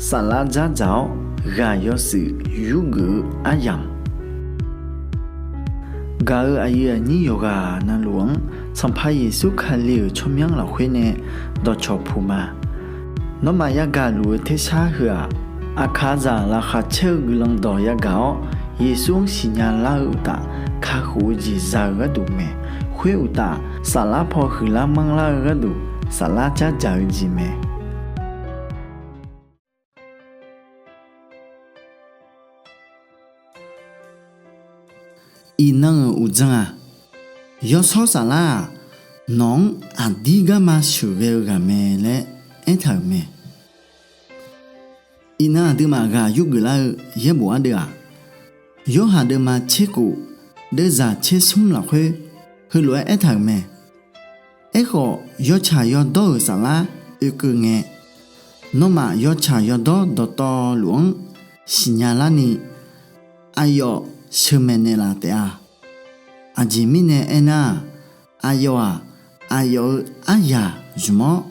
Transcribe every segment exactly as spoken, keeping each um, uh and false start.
Saflar dzardzaq-awr ghaq yawshuif yurgeuf-eu aryamq, gaq-euq aqyuif aqnyir yawqghaq navluf-anr Sanqpaq Yeqsur Kali-euq tsawrmyanr lafkhoer nae dawqcawq puq ma. Nawmaf yagaq luf-eu tersar heu-aq, aqkaqzaq laqkhaq caer-eu guiqlanq dawq yagaq-awr, Yeqsur-anr siqnya lar-eu uqtaf, kakhof-eu jeq za-eu gharduq mae. Khoer uqtaf, saflar paw huiqlar manrlar-eu gharduq, saflar dzardzaq-eu jeq mae. Iqnan-euq uqdzan-aq, Yawshawr Saflar-aq, nawq-anr aqdir garma sheuqghae-eu ghaq mae laer aertaq-euq mae. Iqnan aqduimaf ghaq yurgeuf lar-eu yaerbof ardeuv-aq, Yorhaq deuvma tserkhof, deuvzaq tsersmr lafkhoer heulof-aer aertaq-euq mae. Aerkhawf, yawtsaq yawdawr-euq saflar oekeuv ngae, nawmaf yawtsaq yawdawr dawqtawvluf-anr siqnya larni, aqyawf sheuqmaeq naeqlaf taef-a. Aqjeq mirnae aernar-aq, aqyawf-aq, aqyawf-euq aryaq zmq-awr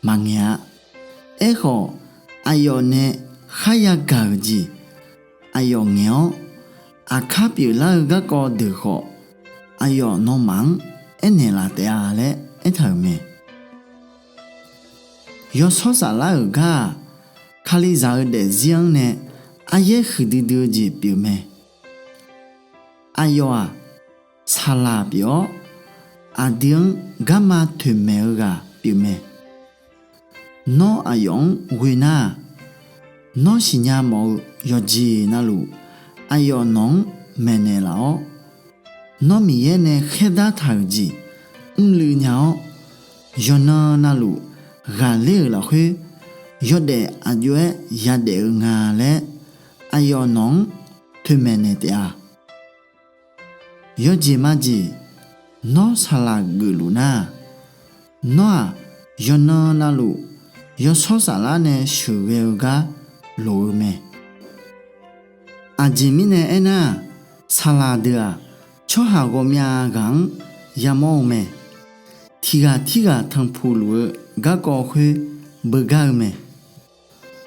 maqngaeq-a. Aerkhawf, aqyawf nae kharya gaq-euq jeq aqyawf ngaeq-awr, aqkar pyeuflar-eu garkawv deuq khawf, aqyawf nawmaf-anr aernaeq laf taef-a laer aertaq-euq mae. Yawshawr Saflar-euq gar-aq, Kalizaq-eu daefzir-anr nae aryaer huiqdui dui-eu jeq pyeuf mae. Aqyawf-aq, saqlaq pyeuf-awr, aqdui-anr garma toeqmaeq-eu ghaq pyeuf mae. Nawr aqyawf-anr ghoe nar-aq, nawr siqnya mawf-eu yawqjeq navluf, aqyawf nawq-anr maeqnaeq laf-awr, nawr Miqyaer nae khaerdar taq-euq jeq mrluiv nya-awr, yawqnan navluf ghaqler-euq lafkhoer yawdaef aq jov-aer yadaef-eu nga laer, aqyawf nawq-anr toeqmaeq naeq taef-a. Yawjeq majeq nawr saqlaq geufluf nar-aq, nawr-aq, yawqnan navluf Yawshawr Saflar nae sheuqghae-eu gar loq-eu mae. Aqjeq mirnae aernar-aq, saqlaq deuq-aq, tsawrhaq ghawqmyav ghaq-anr yamawr-eu mae. Tiqghaq tirghaq tanqpuq luf-eu garkawv khoer beugar-eu mae.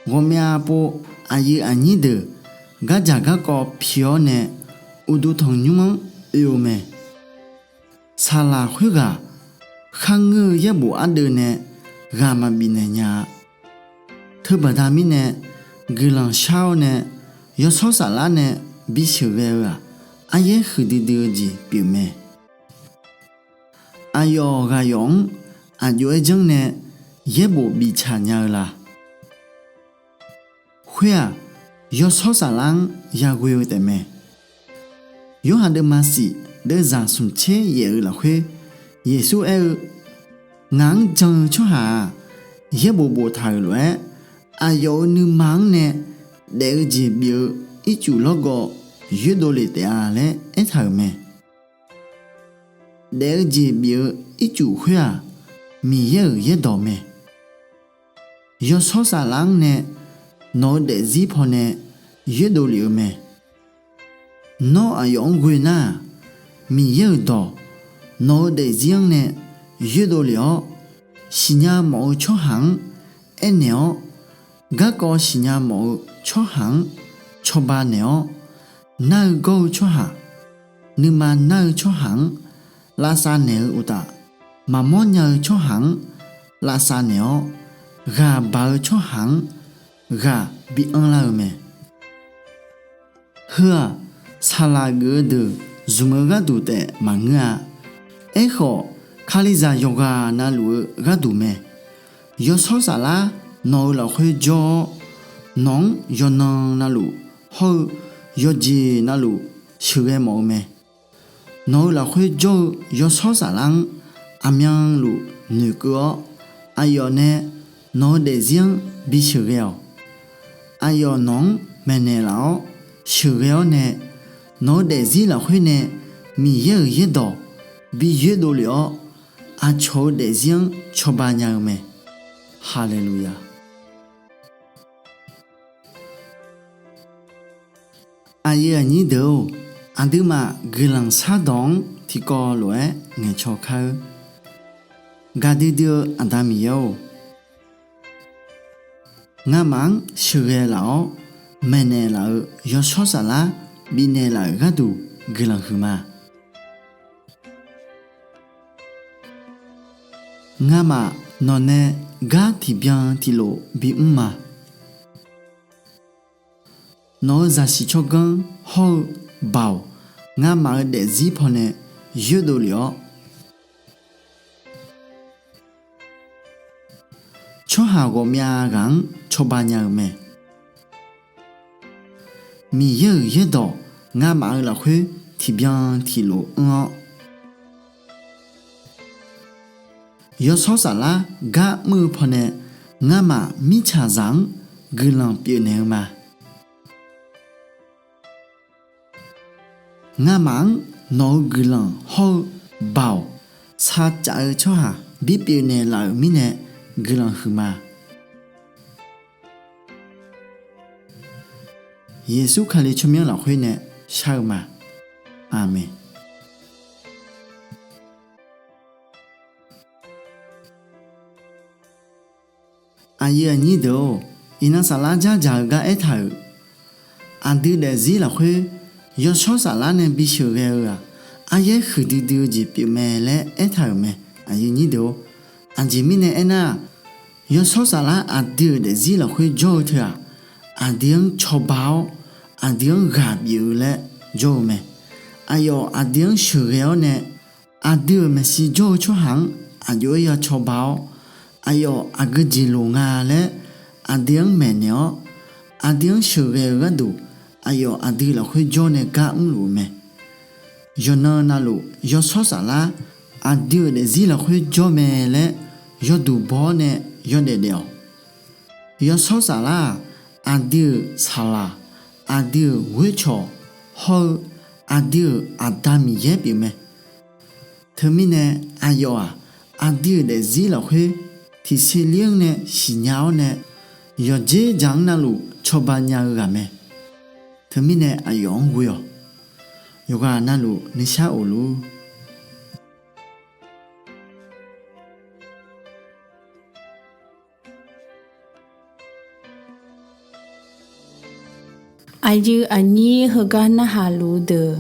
Ghawqmyav pov aqyuif aqnyir deuq gardzaq garkawv pi-awr nae uqduq tanqnymr-anr oe-eu mae. Saqlaq khoerghaq kharngeur-eu yaerbof ardeuv nae ghaq maqbif naeq nya-a. Teubaqda mirnae guiqlanq shar-awr nae Yawshawr Saflar nae bisheuqghae-eu-aq, aryaer huiqdui dui-eu jeq pyeuf mae. Aqyawf ghaq yawf-anr aq jov-aer janr nae yaerbof biftsaq nya-eu la? Khoer-aq, Yawshawr Saflar-anr yaghoe-eu taefmae. Yorhaq deuvma shif deuvzaq smq tser yaef-eu lafkhoer Yeqsur aer-eu, Ngaq-anr jan-eu tsawrhaq-aq, yaerbof boftaq-euq lof-aer, aqyawf-euq nuima-anr nae daef-eu jeq bif-eu ircuf lawrgawv yoerdov lef taef-a laer aertaq-euq mae. Daef-eu jeq bif-eu ircuf khoer-aq, Miqyaer-euq yaerdawq mae. Yawshawr Saflar-anr nae nawq-eu daefzir pawnae yoerdov lef-eu mae. Nawr aqyawf-anr ghoe nar-aq, Miqyaer-euq dawq nawq-eu daefzir-anr nae yoerdov lef-awr, siqnya mawf-eu tsawrhaq-anr aernaeq-awr, garkawv siqnya mawf-eu tsawrhaq-anr cawba naeq-awr, nar-eu gawr-eu tsawrhaq, nuima nar-eu tsawrhaq-anr lavsav naeq-eu uqtaf, maqmawr nya-eu tsawrhaq-anr lavsav naeq-awr, ghaq baq-eu tsawrhaq-anr ghaq bi anrlar-eu mae. Heu-aq, saqlaq geuf-eu deuq zmq-eu gharduq taef maqngeur-a. Aerkhawf, Kalizaq yawqghaq navluf-eu gharduq mae. Yawshawr Saflar nawq-eu lafkhoer jawr-awr, nawq-anr yawqnan navluf hawr-eu yawqjeq navluf sheuqghae mawf-eu mae. Nawq-eu lafkhoer jawr-eu Yawshawr Saflar-anr aqmyanluf noeqkeuv-awr, aqyawf nae nawq-eu daefzir-anr bisheuqghae-awq. Aqyawf nawq-anr maeqnaeq laf-awr sheuqghae-awr nae, nawq-eu daefzir lafkhoer nae Miqyaer-euq yaerdawq bi yoerdov lef-awr, aqcawq-eu daefzir-anr cawba nya-eu mae. Haleluya! Aqyuif aqnyir deuq-or, aqduimaf guiqlanq shardawq-anr tiqkawv lof-aer ngaeqcaw kar-eur. Gaqdui dui-eu Aqda Miqyaer-or, Ngamaf-anr sheuqghae laf-awr, maeqnaeq laf-euq yawshawr saflar bifnaeq laf-euq gharduq guiqlanq huiqma. Ngamaf nawqnae gar tiqbyan tiqlof bimr ma. Nawq-euq zaqsiq tsawrganr hawr-eu Baoq ngamaf-euq daefzir pawnae yoerdov lef-awr, tsawrhaq ghawqmyav ghaq-anr cawba nya-eu mae. Miqyaer-euq yaerdawq ngamaf-euq lafkhoer tiqbyan tiqlof anr-awr, yawshawr saflar gar mr-eu pawnae ngamaf mirtsaqzaq-anr guiqlanq pyeufnaeq-eu ma. Ngamaf-anr nawq-eu guiqlanq hawr-eu Baoq sarcaf-eu tsawrhaq bipyeuf naeqlaf-euq mirnae guiqlanq huiqma. Yeqsur Kali tsawrmyanr lafkhoer nae shar-eu ma. Aqmeq. Aqyuif aqnyir deuq-or, iqnan saflar dzardzaq-eu gar aertaq-euq, aqdui daefzir lafkhoer yawshawr saflar nae bisheuq ghae-eu-aq, aryaer huiqdui dui-eu jeq pyeufmae laer aertaq-euq mae. Aqyuif aqnyir deuq-or, aqjeq mirnae aernar-aq, yawshawr saflar aqdui-euq daefzir lafkhoer jawr-eu teu-aq, aqdui-anr cawba-awr, aqdui-anr ghaq bif-eu laer jawr-eu mae. Aqyawf aqdui-anr sheuqghae-awr nae, aqdui-euq maeqshi jawr-eu tsawrhaq-anr aqjox-aer ya cawba-awr, aqyawf aqgeu jeq loq nga laer aqdui-anr maeqnaeq-awr, aqdui-anr sheuqghae-eu gharduq, aqyawf aqdui lafkhoer jawr nae gar mrluf-eu mae. Yawqnan navluf yawshawr saflar aqdui-euq daefzir lafkhoer jawr mae laer yawduq baw-awr nae yawdaef daef-awq. Yawshawr saflar-aq, aqdui-euq saqlaq, aqdui-euq ghoercawq hawr-eu aqdui-euq Aqda Miqyaer pyeufmae. Teumirnae aqyawf-aq, aqdui-euq daefzir lafkhoer tiqser lir-anr nae siqnya-awr nae, yawqdzer dzaq-anr navluf cawba nya-eu ghaq mae. Teumirnae aqyawf-anr ghoe-awq. Yawqghaq navluf nuishar of luf-ur. Aqyuif aqnyir heugar narhaq luf-eu deuq,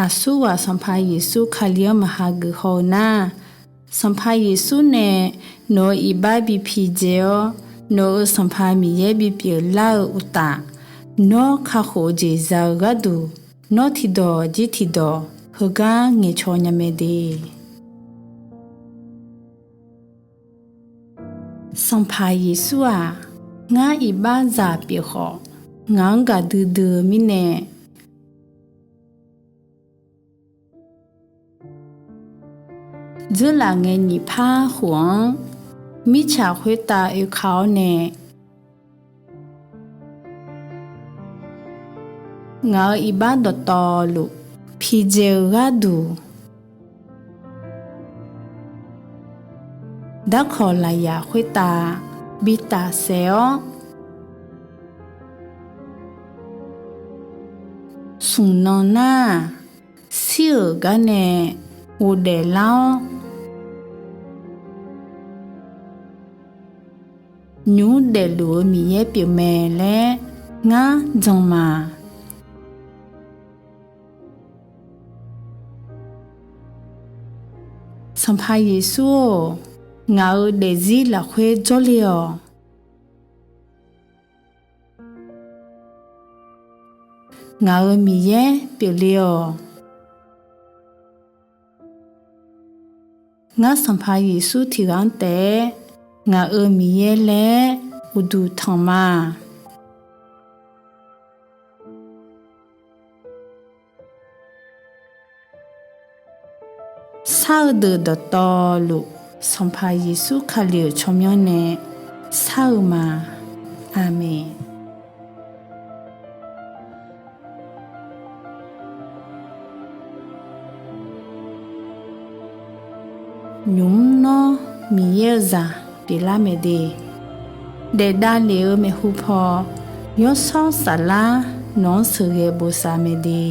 aqsurghaq Sanqpaq Yeqsur Kali-anr maqha geuf haw-eu nar, Sanqpaq Yeqsur nae nawq-euq iqbax bi pidzae-awr, nawq-euq Sanqpaq Miqyaer bipyeuf lar-eu uqtaf, nawr kakhof-eu jeq za-eu gharduq, nawr tiqdawq jir tiqdawq heugar ngaeqcaw nya mae de. Sanqpaq Yeqsur-aq, ngar iqbaxzaq pyeuf khawf, ngaq-anr gaqdui dui-eu mirnae, dzeurlaf ngae nyiq par khof-anr mirtsaq khoertav oeka-awr nae, ngaq-euq iqbax dawqtawvluf pidzae-eu gharduq, darkawq lafyaq khoertav bi tafsaef-awr, smq nan nar-aq, shir-euq gar nae ghofdaef lar-awr, nymq mr daefluf-eu Miqyaer pyeufmae laer ngar jan ma. Sanqpaq Yeqsur-or, ngaq-euq daefzir lafkhoer jawrle-awq. Ngaq-euq Miqyaer pyeufle-awq. Ngar Sanqpaq Yeqsur tiqghaq-anr taef-aer ngaq-euq Miqyaer laer uqduq tanq ma. Shar-eu deuq dawqtawvluf, Sanqpaq Yeqsur Kali-euq tsawrmyanr nae shar-eu ma. Aqmeq. Nymq mr nawr Miqyaer-eu zaq pyeuflar mae de. Daef davlef-eu maeqhu paw, Yawshawr Saflar nawq-anr sheuqghae bosav mae de.